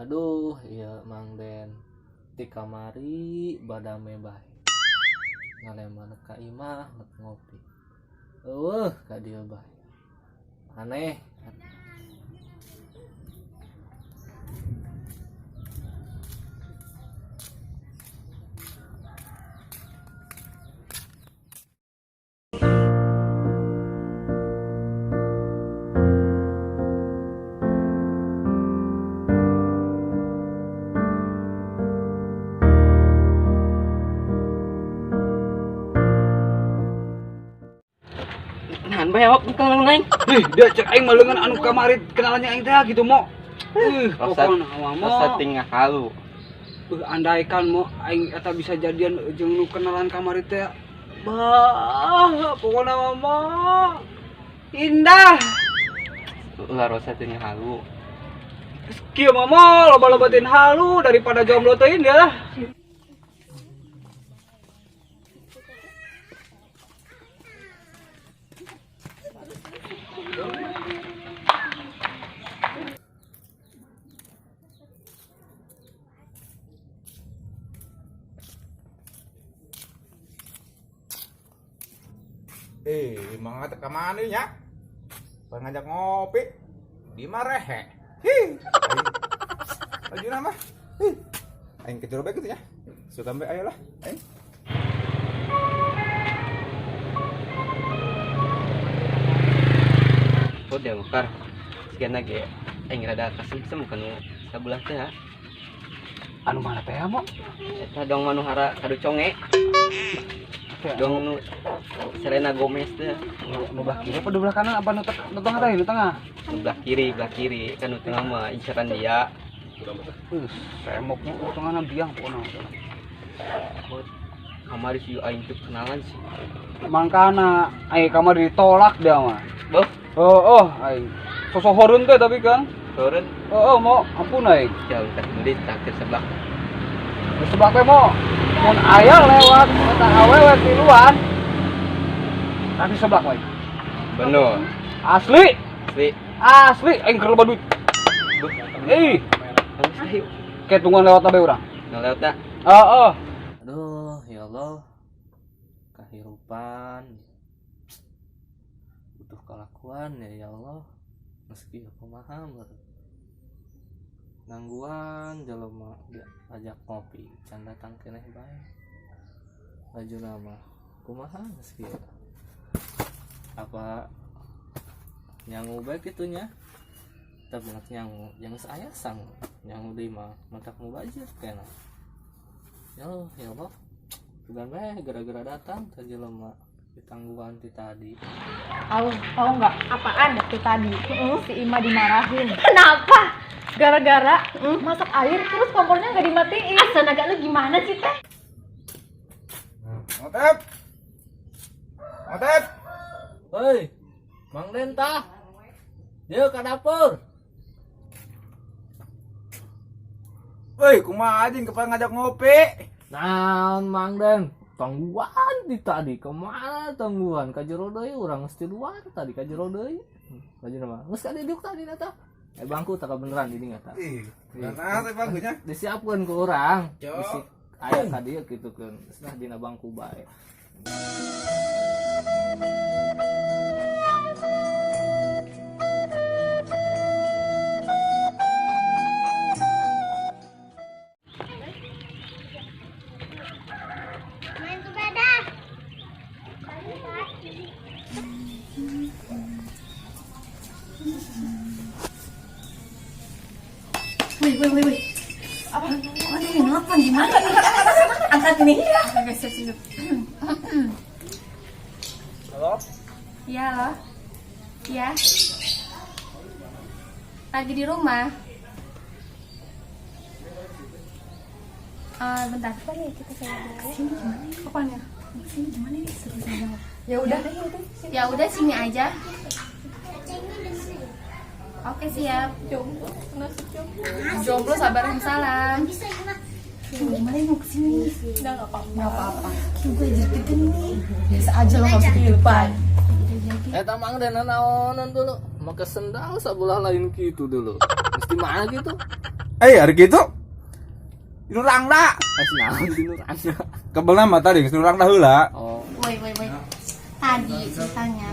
Aduh, iya Mang Den. Ti kamari badame bae. Ngalema ka imah nek ngopi. Eueuh ka dieu bae. Aneh. Nahan bewok engkel neng. Ih, dia cek aing mah leungeun anu kamari kenalannya aing teh gitu mo. Pokona mah mo. Rosa tinggal halu. Andaikan mo aing eta bisa jadian jeung nu kenalan kamari teh. Bah, pokona mah mo. Indah. Ulah rosa tinggal halu. Kieu mah mo loba-lobatin halu daripada jomblo teh indah lah. Emang ngajak ke mana nya? Pengen ngajak ngopi di marehe. Hi. Ayo nama. Hi. Aing ke jero bae gitu ya. Suka bae ayolah. Aing. Oh, dia mekar. Sekian lagi. Aing rada kasem-sem kanu sabulah teh. Anu mana teh mo? Eta dong manuhara kadu conge. Dong nu Selena Gomez teh. Nu belah kiri apa nu belah kanan apa nu tengah teh? Nu tengah. Nu belah kiri kan nu tengah mah inceran dia. Semoknya nu tengahna biang pokona. Kamari si aing teu kenalan sih. Mangkana aing kamari ditolak dia mah. Beuh. Oh, aing. Sosohoreun teh tapi kan. Sohoreun? Oh, mau ampun aing. Jauh tak beli takdir seblak. Di seblak teh mo. Mun aya lewat eta awewe tiluan. Tapi seblak wae. Bener. Asli. Asli. Asli aing keur loba duit. Ih. Kayak tungguan lewat bae urang. Nu lewat dah. Heeh. Aduh, ya Allah. Kehidupan butuh kelakuan ya, ya Allah. Meski aku paham gangguan jelema ajak ngopi can datang keneh bae. Laju nama kumaha meski apa nyangu bae kitunya. Tapi nak nyangu yang saya sang nyangu deui mah matak mubazir kena. Ya Allah, ya Allah. Bukan bae gara-gara datang teh jelema ditangguhan ti tadi. Au, tahu nggak apaan itu tadi? Si Ima dimarahin. Kenapa? Gara-gara masak air terus kompornya nggak dimatiin. Asa naga lu gimana sih teh? Ngotep. Ngotep. Hei, Mang Den tah. Yuk ke dapur. Woi, kumaha anjing kepan ngajak ngopi? Nah, Mang Den, tangguhan di tadi kemana tangguhan? Ka jero deui urang geus tiluan tadi ka jero deui. Ka jero mah. Geus ka didiuk tadi eta. Bangku tak beneran di dinya tah. Ih, nah teh bangkunya. Disiapkeun ku urang. Bisi aya ka dieu kitu keun. Geus lah dina bangku bae. Main sepeda. Wih, wih, wih, wih. Apa? Kok ada yang nelfon gimana? Angkat ini. Oke, siap, siap. Halo? Iya, halo. Iya. Lagi di rumah. Bentar. Kesini gimana? Kapan ya? Kesini gimana nih? Seru banget. Ya udah. Ya udah sini aja. Oke, siap. Jomblo, nasib jomblo. Jomblo sabar. Salam. Bisa gimana? Gimana mau kesini? Udah nggak apa-apa. Nggak apa-apa. Gue jadi nih. Biasa aja lo nggak usah kehidupan. Eta Mang Den naonan dulu. Make sendal sabelah lain gitu dulu. Mesti mana gitu? Eh, hari kitu. Di Rangda. Eh, naon di nu Rangda? Kebelna mah tadi geus nu Rangda heula. Oh, Woi, woi, woi. Tadi ceritanya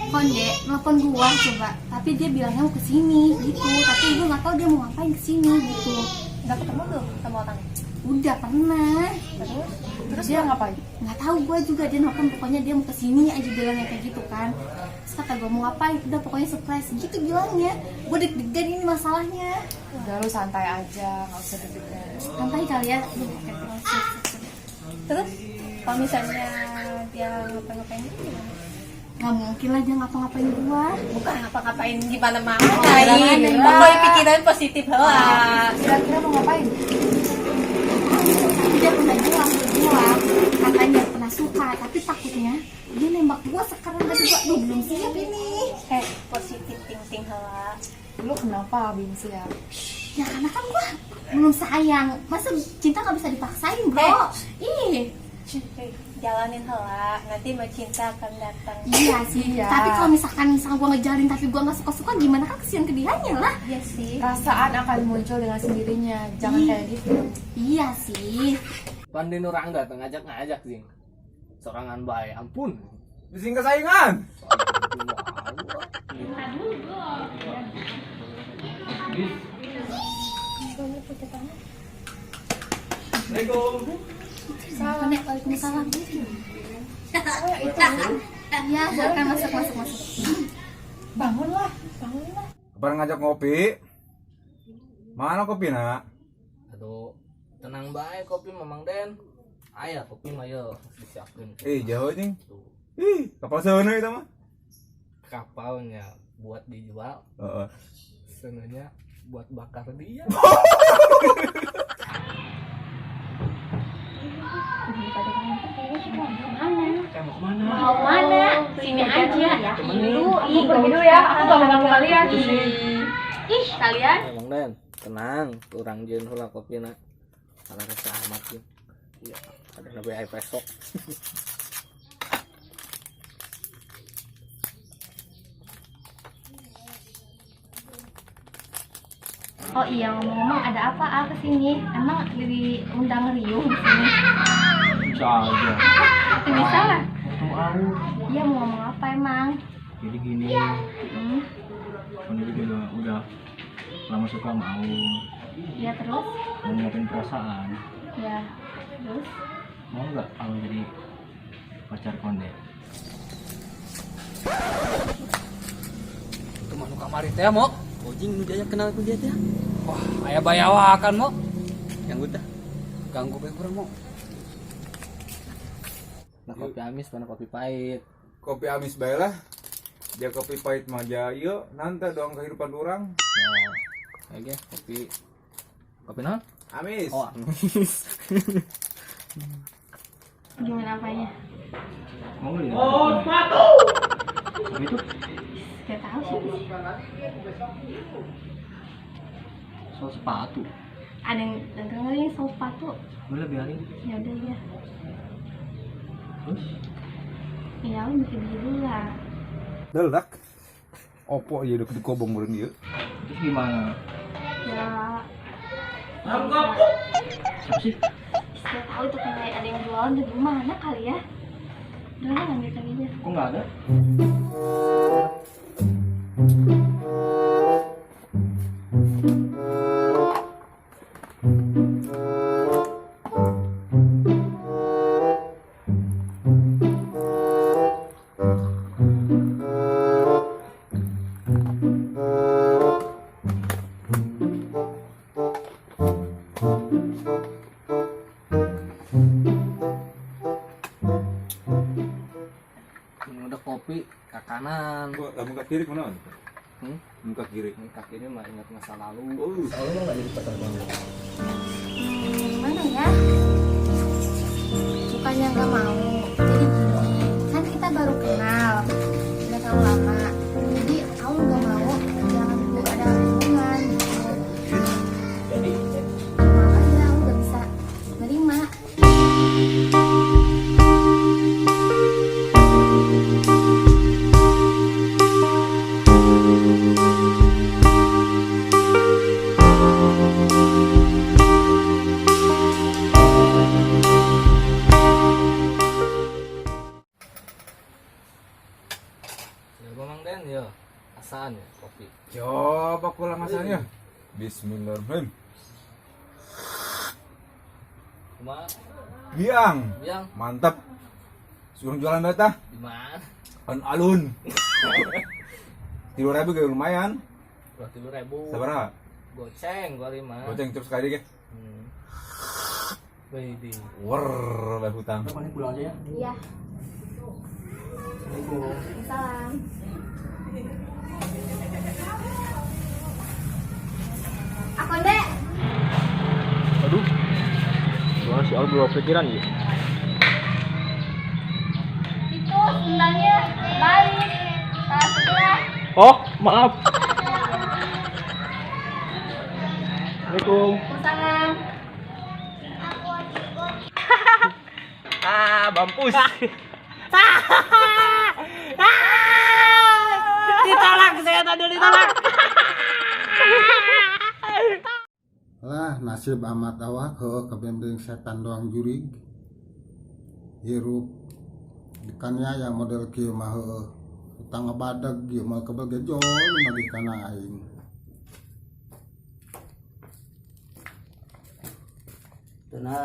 Konde nelfon gua coba, tapi dia bilangnya mau kesini gitu, tapi gua nggak tahu dia mau ngapain kesini gitu. Udah ketemu belum sama orangnya? Udah pernah. Terus? Terus dia ngapain? Nggak tahu gua juga, dia nelfon pokoknya dia mau kesini aja bilangnya kayak gitu kan. Terus kata gua mau ngapain, udah pokoknya surprise gitu bilangnya. Gua deg-degan ini masalahnya. Udah lu santai aja, nggak usah deg-degan. Santai kali ya. Aduh, kayak proses. Terus kalau misalnya dia ngapa-ngapain gitu gimana? Nggak mungkin lah dia ngapa-ngapain gua. Bukan ngapa-ngapain gimana mau gimana, lain. iya. Pokoknya pikiran positif lah. Kira-kira mau ngapain? Tapi dia pernah bilang ke gua, katanya pernah suka, tapi takutnya dia nembak gua sekarang, tapi gua aduh, belum siap ini. Eh, positif thinking lah. Lu kenapa belum siap? Ya karena kan gua belum sayang. Masa cinta nggak bisa dipaksain, bro? Ih, Jalanin lah, nanti mau cinta akan datang. iya sih. Iya. Tapi kalau misalkan misal gua ngejalin tapi gua nggak suka-suka gimana, kan kesian ke dianya lah. Iya sih. Perasaan akan muncul dengan sendirinya, jangan Ih. kayak gitu. Iya sih. pan di nu Rangda teh ngajak-ngajak sih. Sorangan bae, ampun. Bising kesaingan. Assalamualaikum. Waalaikumsalam. Iya, silakan masuk, masuk, masuk. Bangunlah, bangunlah. Kapan ngajak ngopi? Mana kopi nak? Aduh, tenang bae kopi Mamang Den. Aya kopi mah yo disiapkeun. Eh, jauh anjing. Tuh, Ih, kapal seuneu itu mah. kapalnya buat dijual, Heeh. sebenarnya buat bakar dia. Mau mana? Sini aja. Itu, Aku pergi dulu ya, aku gak mau ganggu kalian. Ih, kalian. Mamang Den, tenang, urang jeung heula kopina. Karena rasa amat jeung. Iya, ada nabe aya pesok. Oh iya, ngomong-ngomong ada apa Al kesini? Emang diundang Riung di sini? Bisa aja. Itu bisa lah. Ketemu Au. Iya, mau ngomong apa emang? Jadi gini, Hmm, Konde juga udah lama suka sama Au. ya terus? Mau nyiapin perasaan. Ya, terus? Mau nggak Au jadi pacar Konde? Itu mah nu kamari teh mo. Ojing nu jaya kenal ku dia teh. Wah, aya bayawakan mo. Yang udah. Ganggu bae kurang mo. Nah, kopi amis mana kopi pahit. Kopi amis bae lah. Dia kopi pahit mah ja ieu nanti doang kehidupan orang. Oh, oke, kopi kopi naon? Amis. Oh, amis. Gimana apanya? Mau nggak jadi Oh, sepatu. Siapa itu? Gak tahu siapa sih. Soal sepatu. Ada yang dagang kali yang soal sepatu. Boleh biarin. Ya udah ya. Terus? Ya lu mikir-mikir dulu lah. Delak. Opo ieu dek dikobong meureun ieu. Terus gimana? Ya. Siapa sih? Gak tahu itu kayak ada yang jualan atau gimana kali ya. Udah lah, ngambil lagi aja. Kok nggak ada? Ini udah kopi ke kanan. Gua lamun ka kiri kunaon? Hmm? Muka kiri. Ini kaki ini mah ingat masa lalu. Oh. Au mau nggak jadi pacar Konde? Mana ya? Bukannya nggak mau. Jadi gini, kan kita baru kenal, nggak terlalu lama. Jadi aku nggak mau jangan dulu ada hubungan gitu. Makanya aku nggak bisa nerima. Au Ngasaan ya kopi. Coba kurang ngasaan ya. Bismillahirrahmanirrahim. Kumaha? Biang. Biang. Mantap. Suruh jualan beta. Di mana? Alun-alun. 3.000 kayak lumayan. 23.000. Sabaraha? Goceng gua lima. Goceng cukup sekali ge. Baby. Wer, lah hutang. Paling pulang aja ya. Iya. Salam. Aku Dek. Aduh. Gimana si Al berubah pikiran ya? Itu sendalnya balik. Salah sebelah. Oh, maaf. Assalamualaikum. Salam. Ah, mampus. Ditolak saya tadi ditolak. Lah nasib amat awak heueuh kabembeng setan doang jurig. Hirup dikaniaya model kieu mah heueuh. Utang ngebadag ieu mah kebel ge jol nagih kana aing. Tuna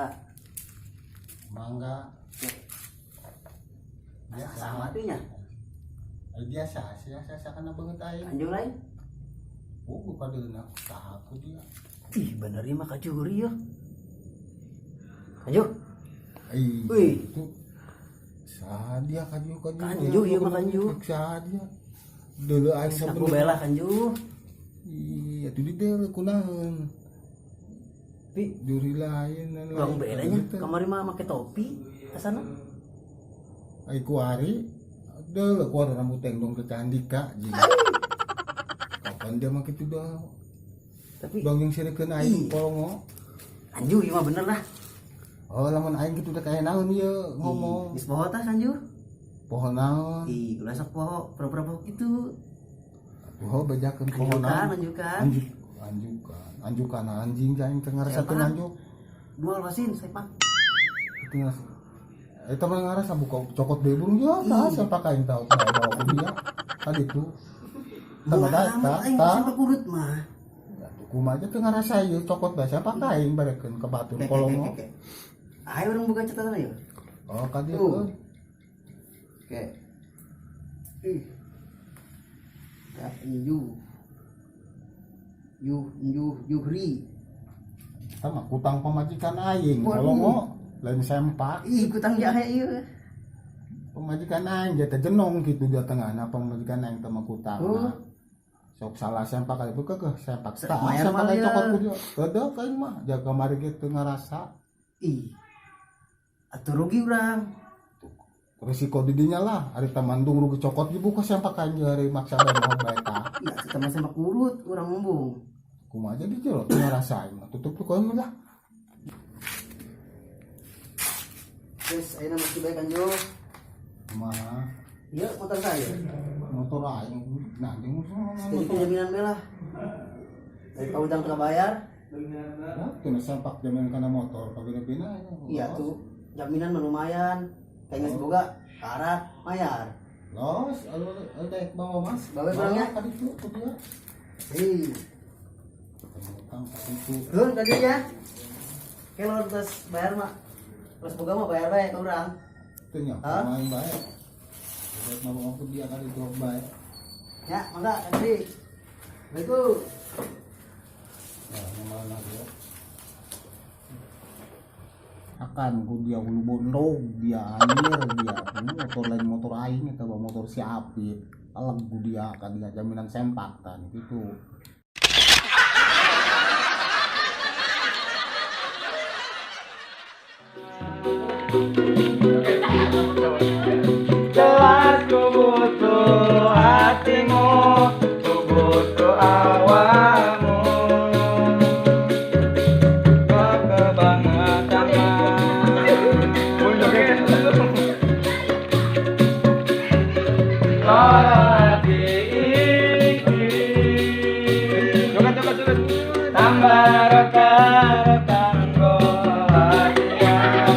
Mangga. Biasa sama tuh nya. Biasa sih asa kana beungeut aing. Anjung lain. Oh, kadeuna saha ku dia. Ih, bener ieu mah kajuri ya. Anju. Ih, Wih. itu saha dia kaju kaju. Kanju, ieu mah kanju. Saha dia. Deuleu aing Aku sabenerna. bela kanju. Iya, itu di deuleu kunaon. Tapi Juri lain dan urang lain. belanya Gitu. kamari mah make topi asana. Ai kuari deuleu kuari rambut tengdong ke Candika jeung. Kapan dia mah kitu dah. Tapi Dong yang sirikeun aing Ih. polongo. anju ieu mah bener lah. Oh, lamun aing kitu teh kaya naon ieu ngomong. Geus poho tah anju. Poho naon? Ih, ulah sok poho, pura-pura poho kitu. Poho bejakeun poho Anjukan, naon. anjukan. Anjuk, anjukan, anjukan anjing aing teu ngarasakeun Siapa? anjuk. Dua lepasin sepak. Teu ngarasa. Eta mah ngarasa buka cokot deui burung ya, tah siapa kain tahu bawa ku dia. Tadi tuh. Tah tah Amat aing tah. sempak urut mah. Kumaha teu ngarasa ieu cokot bae siapa kain barekeun ka batur kolongo. Ayo urang buka catatan ayo. Oh, ka dieu. Tuh. Oke. Ih. Ya, Enju. Yuh, Enju, Juhri. Eta mah kutang pamajikan aing Waduh. kolongo lain sempak. Ih, kutang jahe ieu. Pamajikan aing dia teh jenong kitu dia tengahna pamajikan aing teh mah kutang. Oh. Sok salah sempak kali buka ke sempak. Tah Lumayan sempak mah aing ya. cokot ku dia. Kedek aing mah jaga mari kitu ngarasa. Ih. Atuh rugi urang. Risiko didinya lah ari tamandung rugi cokot dibuka sempak aing jeung ari maksa bae mau bae tah. Iya, kita mah sempak urut urang ngomong. Kumaha jadi jero teu ngarasa aing mah tutup ku aing lah. Terus ayeuna masih bae kanjo. Kumaha Iya, motor saya. motor aing nah jeung Jadi jaminan bae lah. Dari pautang teu bayar. Nah, teu sempak jaminan kana motor pabila-bila. Iya tuh, jaminan mah lumayan. Kayak geus boga karat mayar. Los, alu alu daek bawa mas. Bawa barangnya. Tadi tuh ku dia. Hei, Utang itu. Nun tadi ya. Kalau terus bayar mah, terus boga mah bayar bae ke urang. Teu nya, Hah? main bae. Daek bawa ku dia kali itu bae. Ya, mangga tadi. Assalamualaikum. Nah, yang mana dia? Akan ku dia hulu bondog dia anjir dia ini motor lain motor aing eta bawa motor si Apit. Alam ku dia kan dia jaminan sempak kan gitu. Jelas ku butuh hatimu, ku butuh awamu. Kau kebangetan Loro hati iki. Joget, joget, joget. Tambah reka-reka nggo hatian.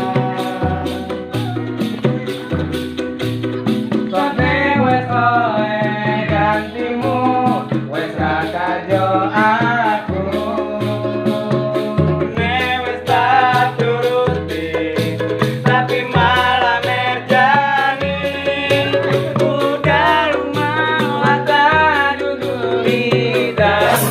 Sone wes oleh gantimu. Aku Nek wis tak turuti, tapi malah merjani. Udah malah tak duduli dan.